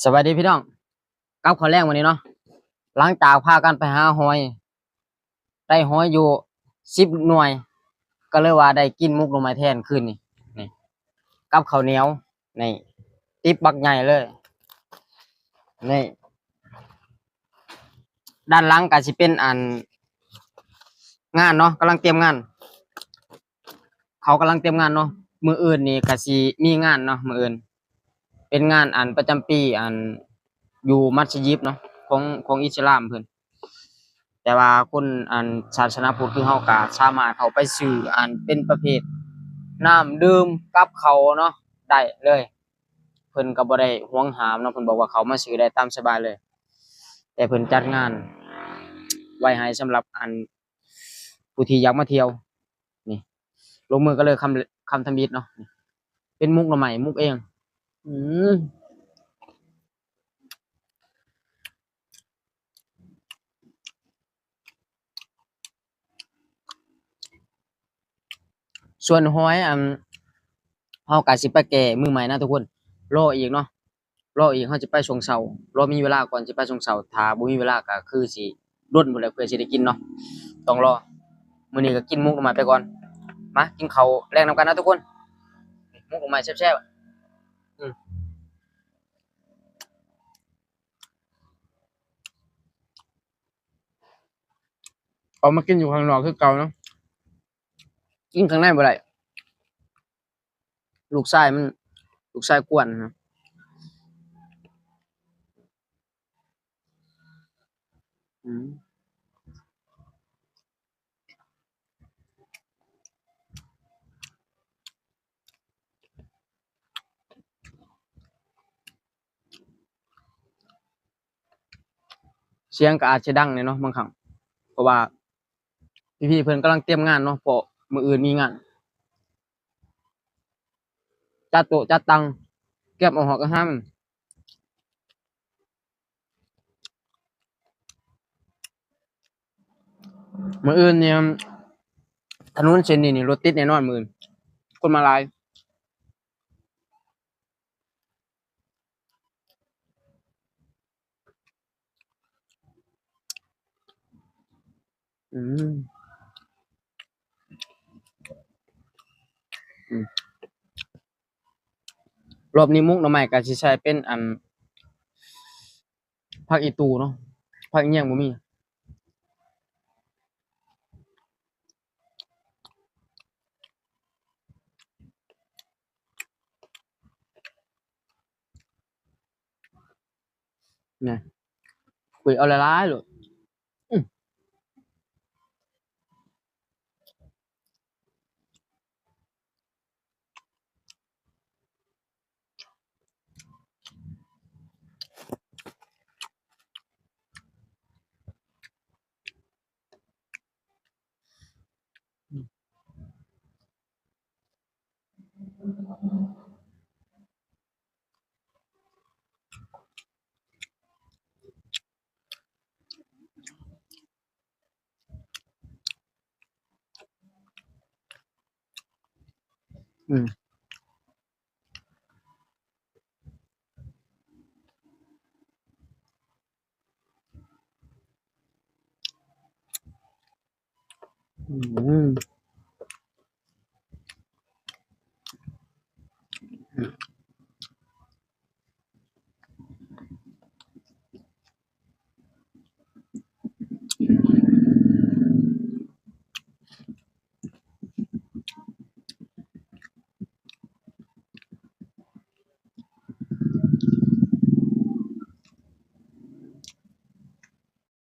ສະບາຍດີພີ່ນ້ອງ ກັບເຂົ້າແລງມື້ນີ້ເນາະ ຫຼັງຈາກພາກັນໄປຫາຫອຍ ໄດ້ຫອຍຢູ່ສິບໜ່ວຍ ກໍເລີຍວ່າໄດ້ກິນໝົກໜໍ່ໄມ້ແທນຄືນນີ້ ນີ້ ກັບເຂົ້າໜຽວ ນີ້ ຕິບບັກໃຫຍ່ເລີຍ ນີ້ ດ້ານຫຼັງກໍຊິເປັນອັນ ງານເນາະ ກຳລັງຕຽມງານ ເຂົາກຳລັງຕຽມງານເນາະ ມື້ອື່ນນີ້ກໍຊິມີງານເນາະ ມື້ອື່ນ ເປັນງານອັນປະຈຳປີ ອັນຢູ່ມັດສະຢິດເນາະ ຂອງ ຂອງອິດສະລາມເພິ່ນ ແຕ່ວ່າຄົນອັນສາສະໜາພຸດຄືເຮົາກໍສາມາດເຂົ້າໄປຊື້ອັນເປັນປະເພດນ້ຳດື່ມກັບເຂົ້າເນາະ ໄດ້ເລີຍ ເພິ່ນກໍບໍ່ໄດ້ຫວງຫ້າມເນາະ ເພິ່ນບອກວ່າເຂົ້າມາຊື້ໄດ້ຕາມສະບາຍເລີຍ ແຕ່ເພິ່ນຈັດງານໄວ້ໃຫ້ສຳລັບອັນ ຜູ້ທີ່ຢາກມາທ່ຽວ ນີ້ ລົງມືກັນເລີຍ ຄຳ ຄຳທຳອິດເນາະ ນີ້ ເປັນໝົກໜໍ່ໄມ້ໝົກເອງ ອືມ ສ່ວນຫອຍ ອັນ ເຮົາກະຊິໄປແກ່ມື້ໃໝ່ນະທຸກຄົນ ລໍອີກເນາະ ລໍອີກ ເຮົາຊິໄປຊ່ວງເຊົ້າ ລໍມີເວລາກ່ອນຊິໄປຊ່ວງເຊົ້າ ຖ້າບໍ່ມີເວລາກໍຄືຊິດົນພຸ້ນແຫຼະເພື່ອຊິໄດ້ກິນເນາະ ຕ້ອງລໍ ມື້ນີ້ກໍກິນໝົກໜໍ່ໄມ້ໄປກ່ອນ ມາກິນເຂົ້າແລງນຳກັນນະທຸກຄົນ ໝົກໜໍ່ໄມ້ແຊບໆ ອືມ ອອກມາກິນຢູ່ຂ້າງນອກຄືເກົ່າເນາະ ກິນຂ້າງໃນບໍ່ໄດ້ ລູກຊາຍມັນ ລູກຊາຍກວນນະ ອືມ ສຽງກໍອາດຈະດັງແດ່ເນາະບາງຄັ້ງ ເພາະວ່າພີ່ໆເພິ່ນກຳລັງຕຽມງານເນາະ ເພາະມື້ອື່ນມີງານ ຈັດໂຕະຈັດຕັ່ງ ກຽມເອົາຫອກເອົາຫາມ ມື້ອື່ນນີ້ ຖະໜົນເສັ້ນນີ້ນີ້ລົດຕິດແນ່ນອນມື້ອື່ນ ຄົນມາຫຼາຍ ອືມ ອືມ ລອບນີ້ໝົກໜໍ່ໄມ້ກໍຊິໃສ່ເປັນອັນ ຜັກອີ່ຕູເນາະ ຜັກອີ່ຫຍັງບໍ່ມີ ນີ້ ຄຸຍເອົາຫຼາຍໆໂລດ ອືມ. ອືມ ອືມ.